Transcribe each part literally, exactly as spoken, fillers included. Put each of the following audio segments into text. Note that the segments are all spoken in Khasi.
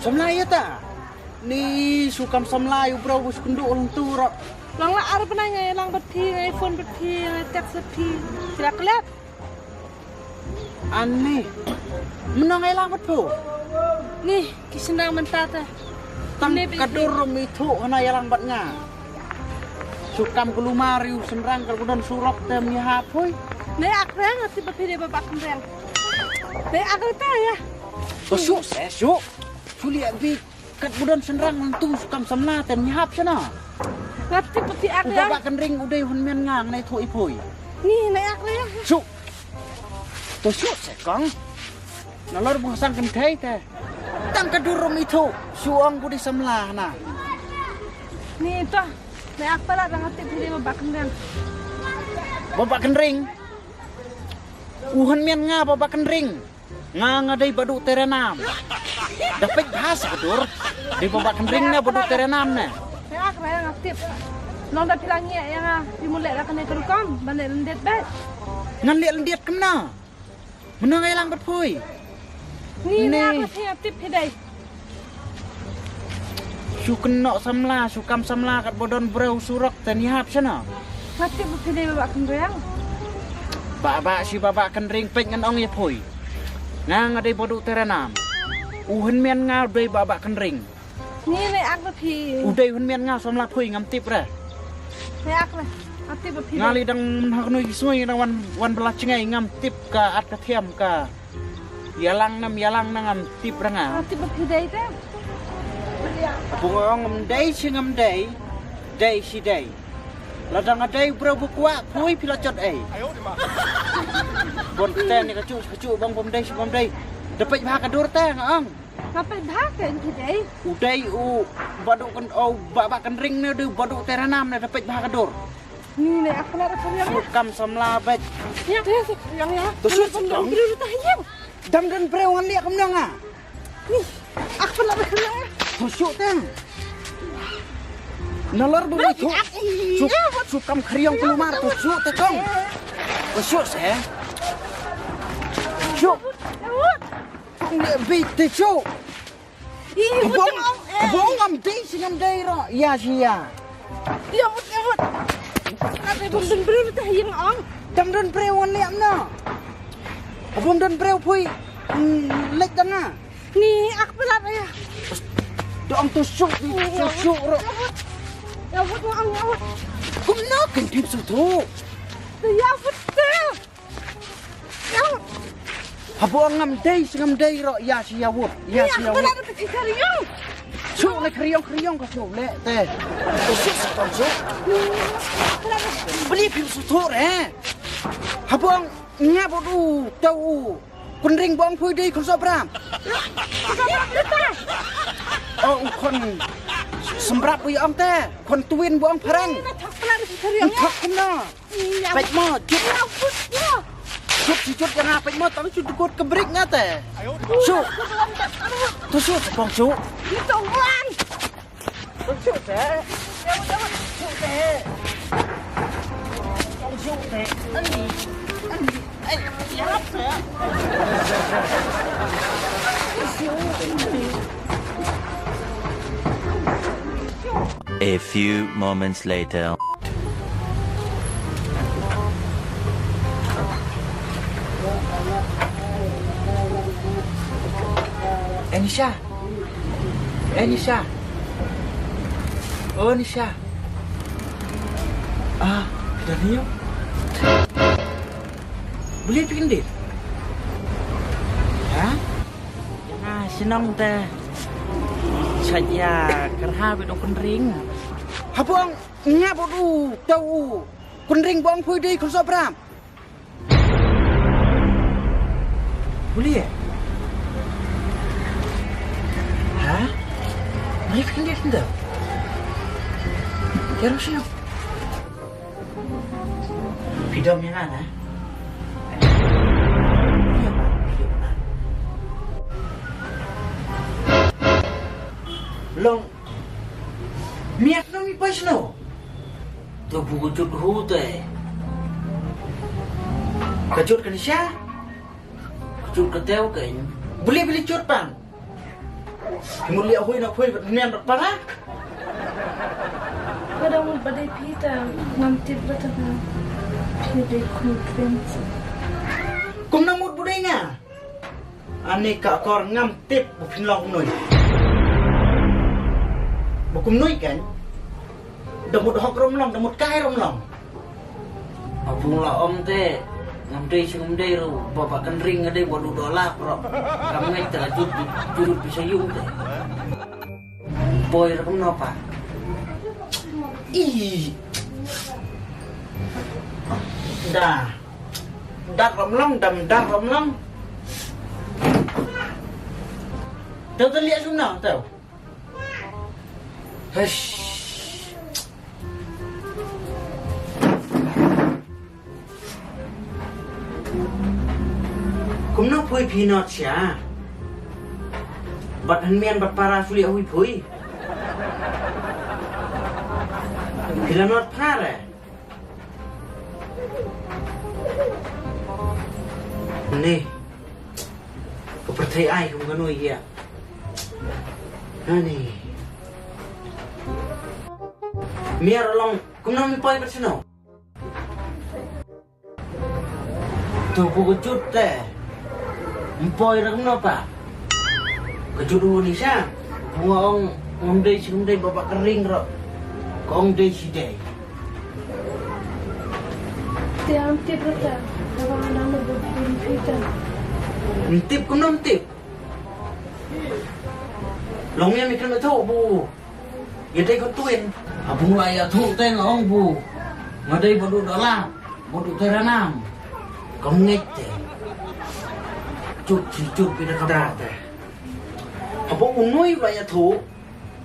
Samla ïa ta. Ni shu kam samla ïa u bro u shu kynduh lang tu ro. Lang la ar bnai nga ïalang bad phi, nga phone bad phi, nga text bad phi. Sila klet. Ani. Mynno nga ïalang bad phi? Ni, ki shynrang mynta te. Tang ka dur rum ithuh hana ïalang bad nga. Shu kam kulumar ïa u shynrang ka budon surok te mi ha phi. Ne ak reng ati ba phi de ba bak reng. Ne ak reng ta ïa. To shu, eh, shu. Shu liak bi. Kat budon shynrang nang tu shu kam samla te mi hap shana. Ngat tip pati ak. Uba ya. Ba kan ring u dei hun mian nga ngai tho i poi. Ni nai ak ya. Shu. To shu se kong. Na lor bung sang kan thei te. Tang ka dur rum ithuh. Shu ong bu dei samla na. Ni to. Nai ak pala ngat tip pati ba kan ring. Ba kan ring. U hun mian nga ba kan ring. Nga nga dei ba duh terenam. Da peit bha sa ka dur. Dei ba ba kan ring ne ba duh terenam ne. Nga ak raya nga tip. Nong da phi la ngi ya nga phi mun leh da kane ka rukom ban leh lyndet bad. Ngan leh lyndet kumno? Mynno nga ïalang bad phi? Ni ne. Nga tip phi dei. Shu kynnoh samla, shu kam samla kat ba don briew surok te ni hap shano. Nga tip ba phi dei ba ba kan ring. Ba ba shi ba ba kan ring peit ngan ong ïa phi. Nga nga dei ba duh terenam. U hynmen nga u dei ba ba kan ring. Ni ne ak ba phi. U dei hynmen nga samla phi ngam tip re. Ne ak re. Nga tip ba phi. Nga dei. Li dang ha kano ki sngi dang wan wan bla chngai ngam tip ka at ka thiam ka. Ïalang nam, ïalang nam ngam tip ra nga. Nga tip ba phi dei te. Bung ong ngam dei shi ngam dei, dei shi dei. Lada nga dei briew ba kwah phi phi la chot ei. Bon kten ni ka chu ka chu bang bom dei shi bom dei. Da peit bha ka dur te nga ong. Nga peit bha ka phi dei. U dei u ba duh kan o ba ba kan ring ne u dei ba duh terenam ne da peit bha ka dur. Ni ne ak pynat ra khriang. Shu kam samla beit. Ya, ya, khriang ya. To shu shu kam. Dam don briew ngan liak kumno nga. Ni ak pynat ra khriang. To shu tang. Nalor bu ni tu. Shu shu kam khriang kulumar to shu te kong. To shu se. Shu. Kong ne beit te shu. Ih, abong, abong ngam dei shi ngam dei ro. Ïa shi ïa. Ïa mut, ïa mut. Ate bom dun briew ta ïa nga ong. Dam dun briew wan liam no. Abong dun briew pui. Lek dang nga. Ni ak pynat ïa. Dong tu suk di tu suk ro. Ïa mut, ïa mut. Kumno kan tip su tu. Ïa mut. Haba ong ngam dei shi ngam dei ro ïa shi ïa wut ïa shi ïa wut. Shu le khriong khriong ka shu le te. Shu shu shu. Beli phi shu tur eh. Haba ong nga ba du tau u. Kun ring ba ong phi dei kun so bram. Oh u kun. Sembra phi ong te kun tuin ba ong phareng. Thok na. Peit mo, jut. Jut si jut ïa nga peit mo tang shu dkut ka brik nga te. Shu. Tu shu sbong shu. Tu shu te. Shu te. Shu te. Ani. Ani. A few moments later. Anisha. Anisha. Oh, Anisha. Ah, Daniel. Beli pindit. Ha? Ah, shnong te. Chaya kerha bi dong kendring. Hapong. Nga bud u tau u kun ring bong phui dei kun so bram. Buli eh? Ha? Buli kan dia tenda. Kero sino. Pidom yang ana. Long Miat no mi pais no. To bu kujut hu te. Kujut kan sha. Kujut ka teu kan. Beli beli jut pan. Phi mut liah hui na phi bad niam bad para. Ka dang mut ba dei phi ta ngam tip ba ta ka. Phi dei kum prince. Kum na mut bu dei nga. Ani ka kor ngam tip ba phin long kumnoi. Ba kumnoi kan. Da mut hok rom long, da mut kai rom long. Abung la om te, ngam dei sing ngam dei ru, ba ba kan ring ngadei ba du dola pro. Kam ngai te la jut jut bisa yung te. Boy ra kumno pa. Ih. Da. Dak rom long, dam dak rom long. Tau tali asum na, tau. Hush. Kumno phui phi not sha. Bad hynmian bad para suli hui phui. Phi la not phare. Ni. Ko pyrthei ai kum kanu ia. Ani. Miar long kumno mi poi bad sino. Tu ku kejut te. Mpoi ra kumno pa. Kejut u ni sha. Bunga ong ngam dei si ngam dei baba kering ro. Kong dei si dei. Te am tip rata. Baba ngam dei baba kering pita. Ntip kumno ntip. Long ya mi kena tu bu. Ïa dei khun twin. Abung la ïa thuh te nga ong bu. Nga dei ba du da la. Ba du te ranam. Kam ngeit te. Chut si chut pi da ka ba te. Haba u nui ba ïa thuh.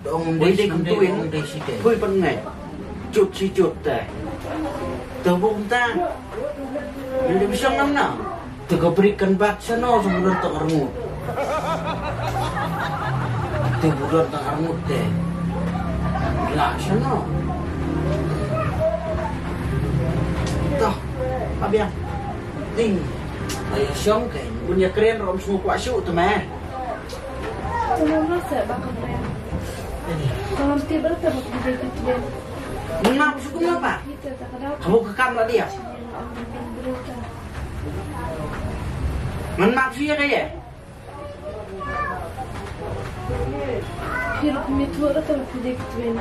Da ong dei khun twin. Dei si te. Pui pan ngeit. Chut si chut te. Te bu ta. Ynda bishong nam nam. Te ka brik kan bat shano sa budon tang arngut. Te budon tang arngut te. La shano. Toh. Abiang. Ding. Ayo shong ke. Bun ya kren rom smu kwa shu te me. Tengok masa bakal kren. Tengok tiba tak bakal dia ketian. Mun ma ku shu kumno pa? Kita tak ada. Kamu ke kam la dia. Ngan map shuh ïa ka ïa. Phi ruh phi mih thuh ruh tang phi dei ki twin.